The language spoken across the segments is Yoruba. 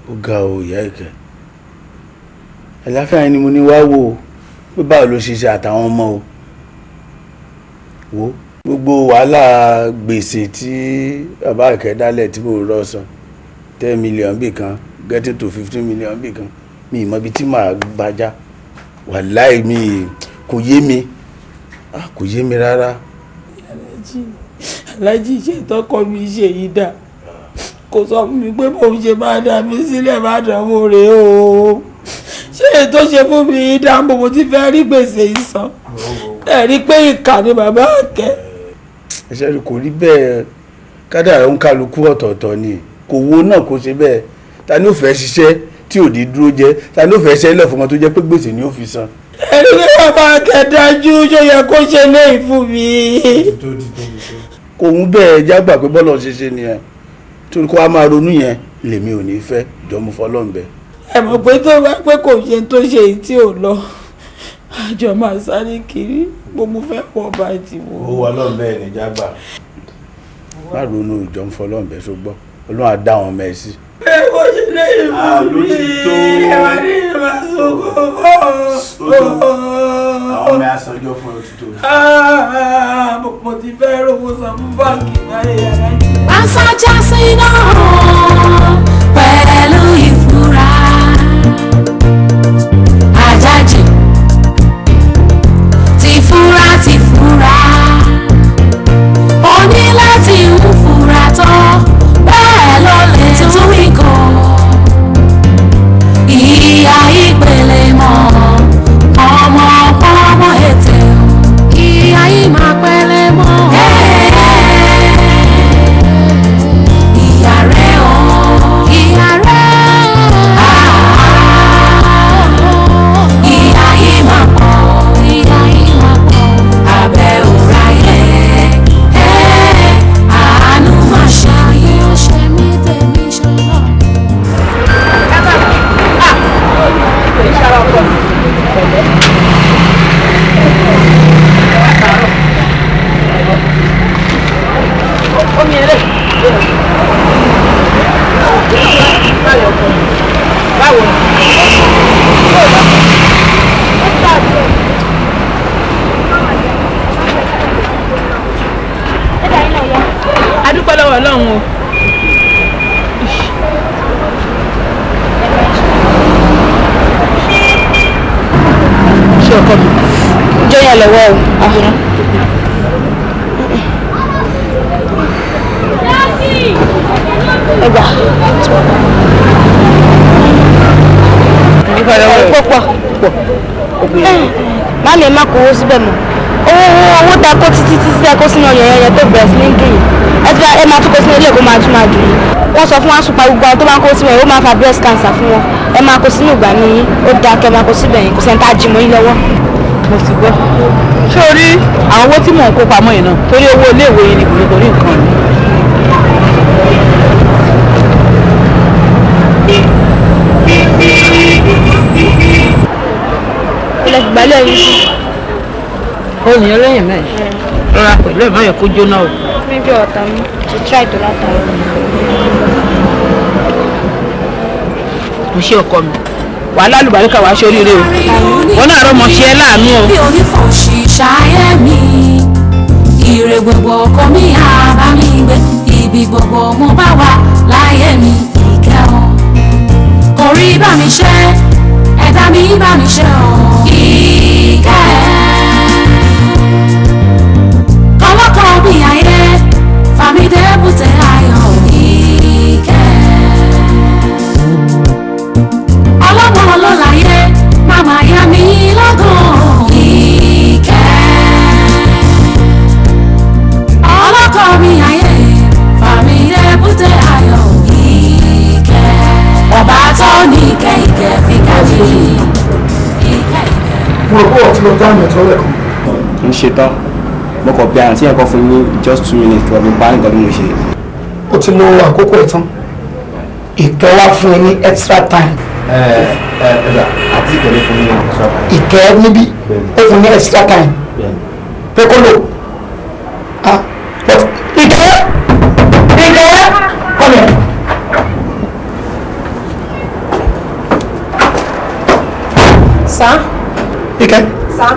Ó ga o, ìyá Ìkẹ́. Àlàáfíà ni mo ní wá wò ó, pé báwo ló ṣe ṣe àtàwọn ọmọ o. Wo gbogbo wàhálà gbèsè tí bàbá Ìkẹ́ dálẹ̀ tí mo rọ san 10 million bí kan, getting to 15 million bí kan, mi ì mọ ibi tí màá gbàjá. Wàláì, mi kò yé mi, kò yé mi rárá. Aláàjì, ṣe tọkọ mi ṣe yìí dà? Kò sọ fún mi pé bóun ṣe máa dà mí sílẹ̀, má dánwò rèé o. Ṣé ètò ṣe fún mi yìí dà? Mo ti fẹ́ rí gbèsè yìí san. Ẹ rí i pé ìkà ni bàbá Àkẹ́. Ẹsẹ̀ rí, kò rí bẹ́ẹ̀. Kádàrá ń kálukú ọ̀tọ̀ọ̀tọ̀ ni. Kò wo náà kó ṣe bẹ́ẹ̀. Ta ni ó fẹ́ ṣiṣẹ́ tí ò ní dúró jẹ́? Ta ni ó fẹ́ ṣẹ́ lẹ̀ fún ọmọ tó jẹ́ pé gbèsè ni ó fi san? Ẹ rí pé bàbá Àkẹ́ dájú. Ṣó yẹ kó ṣe léyìí fún mi? Kò ń bẹ́ẹ̀ jágbà pé bọ́lọ̀ ṣe ṣe nìyẹn. Torí kó a máa ronú yẹn lèmi ò ní fẹ́ jọmú fọlọ́ǹbẹ. Ẹ mọ̀ pé tó bá pé kò ṣe tó ṣe èyí tí ò lọ, àjọ máa sáré kiri bó mo fẹ́ pọ̀ bá ti wò. Ó wà lọ́nbẹ́ ẹ̀ ní jágbà, má ronú, ìjọ ń fọlọ́ǹbẹ, ṣùgbọ́n Ọlọ́run á dá àwọn ọmọ ẹ sí. Ẹ kò ṣe léyìí fún mi, ẹ wá ní ìmọ̀ sunkún mọ́. Àwọn ọmọ ẹ aṣọjọ́ fún ẹ tó. Mo ti fẹ́ rówó san fún báńkì báyìí, aláàjì. Pàṣájá síná pẹ̀lú ìfura. Àjájì ti fura ti fura. Ó ní láti ń fura tán, bẹ́ẹ̀ ló lè tún rí gan. Ìyá ìpele mọ́ ọmọ ọmọ ètè ìyá yìí máa pẹ́lẹ́ mọ́. Ìyá rẹ̀ o, ìyá rẹ̀, ìyá yìí máa pọ̀, ìyá yìí máa pọ̀. Abẹ́ òráyè, àánú máa ṣe mí, ó ṣe mí tèmi ṣọlá. Omi ẹlẹ́ báwo ni? A dúpẹ́ lọ́wọ́ Ọlọ́run o. Ṣé ọkọ mi? Jọyọ̀ lọ́wọ́ o. Ẹ gbà. Dúpẹ́ lọ́wọ́ Ẹ pọ̀ pọ̀. Mami, ẹ má kówó síbẹ̀ mọ́. Owó owó owó ta kó títí títí ta kó sínú ọyàn yẹn tó bẹ̀rẹ̀ sí ní dùn yìí. Ẹ ti ẹ máa tún kó sínú ilé kó máa tún máa dùn yìí. Wọ́n sọ fún wa sùpà gbogbo àwọn tó bá ń kó síbẹ̀, ó máa fa breast cancer fún wọn. Ẹ máa kó sínú ìgbà ní yín. Ó dáa kẹ́ máa kó síbẹ̀ yẹn, kò sẹ́ni tá a jí mọ́ yín lọ́wọ́. Mo ti gbọ́. Ṣé o rí àwọn owó tí mò ń kó pamọ́ yìí náà? Torí owó iléèwé yìí ni, kò ní torí nǹkan mi. Ilẹ̀ ìgbàlẹ̀ yìí sí. Ó ní ẹlẹ́yìn mẹ́rin. Rọra pẹ̀lú ẹ̀, má yẹ kó jóná o. Mi bí ọ̀tá mi ti try tó látara. Mo ṣe ọkọ mi. Wàhálà àlùbáríkà, wàá ṣe oríire o. Wọn náà rọmọ ṣe é láàánú o. Bí onífòṣì ṣayé mi, ire gbogbo ọkọ mi àbá mi gbé, ibi gbogbo mo bá wà láyé mi, ìkẹ́ o. Orí bá mi ṣe, ẹ̀dá mi bá mi ṣe o, ìkẹ́. Kọ́lọ́kọ́ mi ayé, fàmídé bùtẹ́ ayọ̀, ìkẹ́. Ọlọ́mọ ló láyé, màmá ya mi lọ́gàn, ìkẹ́. Ọlọ́kọ mi ayé, fàmídé bùtẹ́ ayọ̀, ìkẹ́. Ọba tó ní ìkẹ́, ìkẹ́ fi kájí ìkẹ́, ìkẹ́. Mo rò pé ọtí lọ dáhùn ẹ̀tọ́ lẹ́kọ̀ọ́. Ń ṣe tán, mo kàn bí àǹtí yẹn kọ́ fún mi ní just 2 minutes kí wọ́n fi parí nǹkan tí mo ṣe. O ti lo àkókò ẹ̀ tán. Ìkẹ́ wá fún ẹ ní extra time. Ẹ ẹ ẹ àti ìkẹ́lẹ́ fún mi ní extra time. Ìkẹ́ níbí ó fún ní extra time pé kó lò. Ah, but Ìkẹ́, Ìkẹ́, come here. Ike. Sá.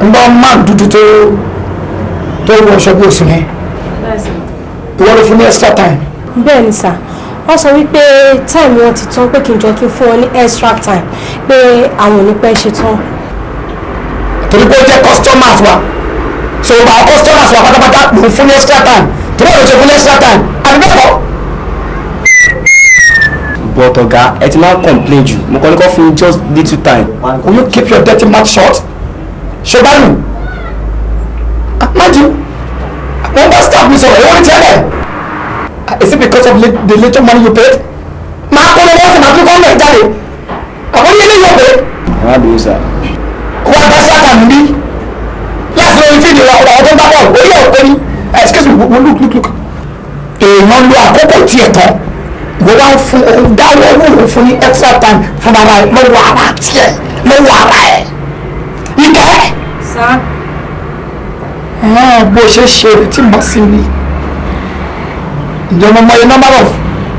Ń bá máa dúdú tó wọ aṣọ bí oṣù yẹn. Ìwọ ló fún ní extra time. Bẹ́ẹ̀ ni sà, wọ́n sọ wípé time wọn ti tán pé kí n jọ kí n fún wọn ní extra time pé àwọn ò ní pẹ́ ṣe tán. Torí pé ó jẹ́ customers wa, so àwọn customers wa pátápátá ló ń fún ní extra time, torí ẹ̀ ló ṣe fún ní extra time, àbí bẹ́ẹ̀ kọ́. But ọ̀gá, ẹ ti máa ń complain jù, mo kàn ní kó fún just little time. Will you keep your dirty mouth shut? Ṣọgbanu, májú, wọ́n bá staff mi sọ̀rọ̀, ìwọ́n ti tẹ́lẹ̀. Is it because of the little money you paid? Máa kó lọ́wọ́ sí màá tún kọ́ ọ̀nà ìjáde. Àwọn ilé yóò pé. Àwọn àbúrò sà. Wọ́n bá sáta níbí. Láti lórí fídíò wa, ọ̀rọ̀ tó ń bá bọ̀, orí ẹ̀ òpé ni. Excuse me, look, look, look. Èèyàn lo àkókò tiẹ̀ tán. Ìwọ wá ń fún òun dáwọ́ owó òun fún ní extra time fún ara ẹ̀ lọ́wọ́ ara tiẹ̀ lọ́wọ́ ara ẹ̀. Ìkẹ́. Sá. Bó ṣe ṣe tí mo sì ní. Ǹjẹ́ mo mọ iye number of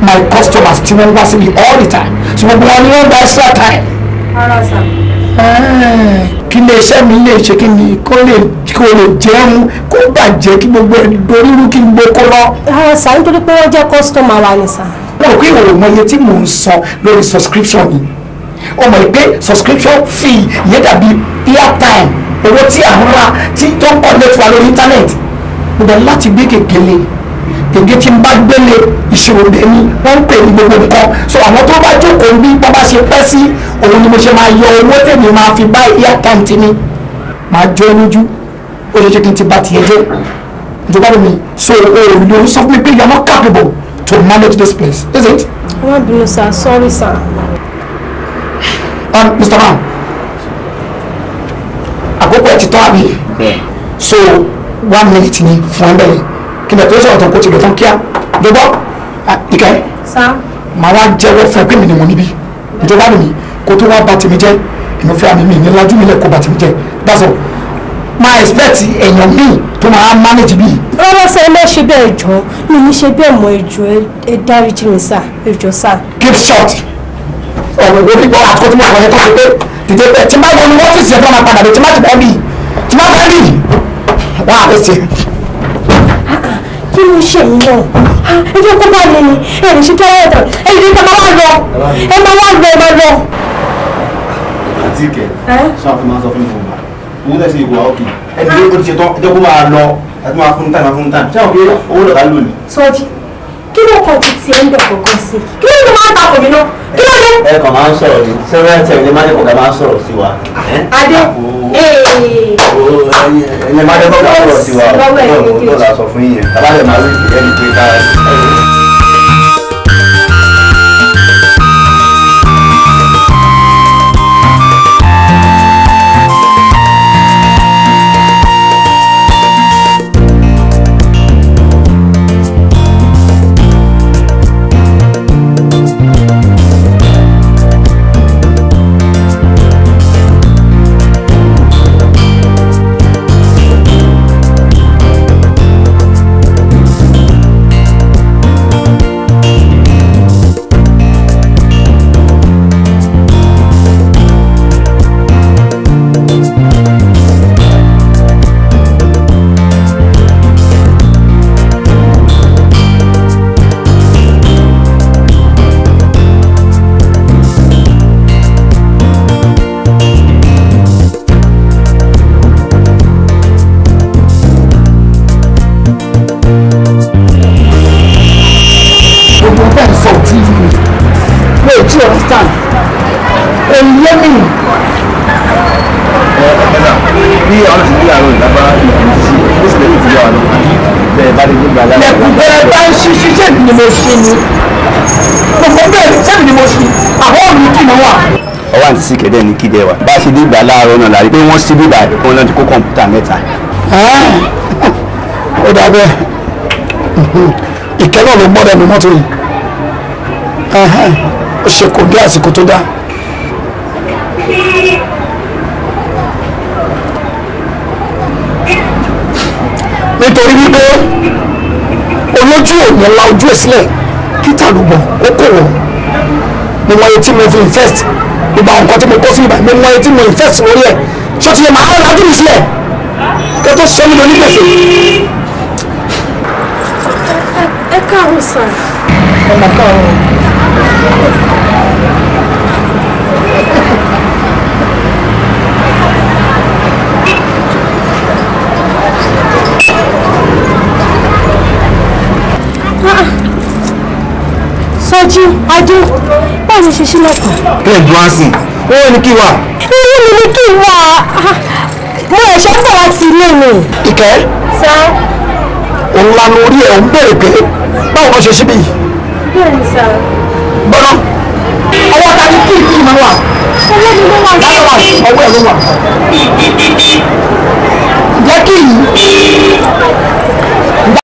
my customers tí wọ́n wá síbi all the time, so gbogbo wọn ni wọ́n gba extra time. Rárá sà. Kí lè iṣẹ́ mi lè ṣe kí ni kó lè jẹun kó bàjẹ́ kí gbogbo ẹ̀ dorírú kí n gboko lọ. Rárá sà, nítorí pé wọ́n jẹ́ customer wa ni sà. Wọ́n rò pé ìwọ ò mọ iye tí mò ń san lórí subscription yìí. O mọ̀ pé subscription fee yẹn dàbí airtime, owó tí à ń rà tí tó ń connect wa lórí internet. Mo bẹ̀ láti gbé gègéle. Gègé tí n bá gbélé ìṣòro dèmi wọ́n ń pè ní gbogbo nǹkan, so àwọn tó bá jókòó bí wọ́n bá ṣe pẹ́ sí òun ni mo ṣe máa yọ owó tèmi máa fi bá airtime tèmi máa jọ ẹ lójú. Ó ṣe ṣe kí n ti bá tiẹ̀ jẹ́ ìjọba mi, so o lè sọ fún mi pé you are not capable to manage this place, is it? Ẹ má bínú sà, sorry sà. Mr. Man, àkókò ẹ ti tán àbí? So 1 minute ni fún ẹ bẹ́ẹ̀ kí ni ẹ tó sọ̀rọ̀ tán kó ti lọ tán kíá. Jọ̀bọ́ Ìkẹ́, màá wá jẹ́wọ́ fún ẹ pé mi ni mo níbí. Ìjọba mi kó tó wá bà tèmi jẹ́, èmi fúnra mi mi ní lajú mi lẹ̀ kó bà tèmi jẹ́. That's all. Máa expect èèyàn míì tó máa manage bíi. Rárá sà, ẹ má ṣe bẹ́ẹ̀ jọ, mi ní ṣe bẹ́ẹ̀ mọ́, ẹ jọ̀ọ́ ẹ dáríjì mi sà, ẹ jọ̀ọ́ sà. Keep short. Ọ̀rọ̀ ìwé gbígbọ́ àti kó tí mo sọ̀rọ̀ yẹn tó ṣe pé dìde pé tí n bá wọnú ọ́fíìsì yẹn tó máa padà dé tí má ti bẹ́ẹ̀ bì tí má bẹ́ẹ̀ bì wá àbẹ̀sẹ̀. Kí ló ṣe yín náà? Ẹ jẹ́ kó bá mi ni, ẹ lè ṣe tẹ́lẹ̀ tẹ́lẹ̀, ẹ lè ṣe máa wá lọ, ẹ máa wá lọ, ẹ máa lọ. Àǹtí Ìkẹ́, ṣáà fún máa sọ fún mi fún wa, owó tẹ̀sí ìwà òkè, ẹni tó ti ṣe tán, ẹ jẹ́ kó máa lọ, ẹ tó máa fún time, máa fún time, ṣáà pé owó lọ̀gá lónìí. Sọ́jí, kí ló kàn ti tiẹ̀ ń bẹ̀ kọ̀ọ̀kan sí? Kí ló ní máa ń takò mí náà? Kí ló dé? Ẹ kàn máa ń sọ̀rọ̀ ní several times ní májèkọ̀ ká máa ń sọ̀rọ̀ sí wa. Adé, ẹ̀yin májèkọ̀ ká sọ̀rọ̀ sí wa ọ̀rọ̀ tó la sọ fún yín yẹn tàbá lè máa rí ìpìlẹ̀ ní pé ká. Lẹ̀kùn bẹ́ẹ̀ bá ń ṣí ṣíṣẹ́ mi ni mo ṣí ni. Gbogbo bẹ́ẹ̀ sẹ́mi ni mo ṣí, àwọn mi kì í wà. Ọwọ́ àǹtí sí kẹ̀dẹ́ ní kídẹ́ wa. Bá a ṣe dé ìgbà láàárọ̀ náà la rí pé wọ́n sí bíbà wọn náà ti kó kọ̀ǹpútà mẹ́ta. Ó dà bẹ́ẹ̀, Ìkẹ́ náà ló mọ́dọ̀ mi mọ́tò yìí. Ó ṣe kò dé àsìkò tó dáa. Nítorí wípé olójú òní la ojú ẹ̀ sílẹ̀ kí tàlùbọ̀ kó kò wọ̀. Mo mọ iye tí mo fi invest gbogbo àwọn nǹkan tí mo kó sí ibà, mo mọ iye tí mo invest lórí ẹ̀. Ṣé ti yẹ màá lajú mi sílẹ̀ kí ẹ tó sọ mí lọ ní gbèsè. Ẹ káàárọ̀ sà. Ẹ mà káàárọ̀. Sọjí, Adé, báwo ni ṣe ṣílẹ̀kùn? Kí lè dùn á sìn? Ó ní kí wà. Irú mi ni kí wà. Mo ẹ̀ṣẹ̀ ń bọ̀ láti ilé mi. Ìkẹ́. Sá. Òun lanu orí ẹ̀ ń béèrè pé báwo ló ṣe síbí yìí? Bẹ́ẹ̀ni sá. Gbọ́dọ̀, ọwọ́ ta ni kí ìkí máa wà? Ọwọ́ mi ló wà. Lára wà, ọwọ́ ẹ̀ ló wà. Jẹ́ kí yìí.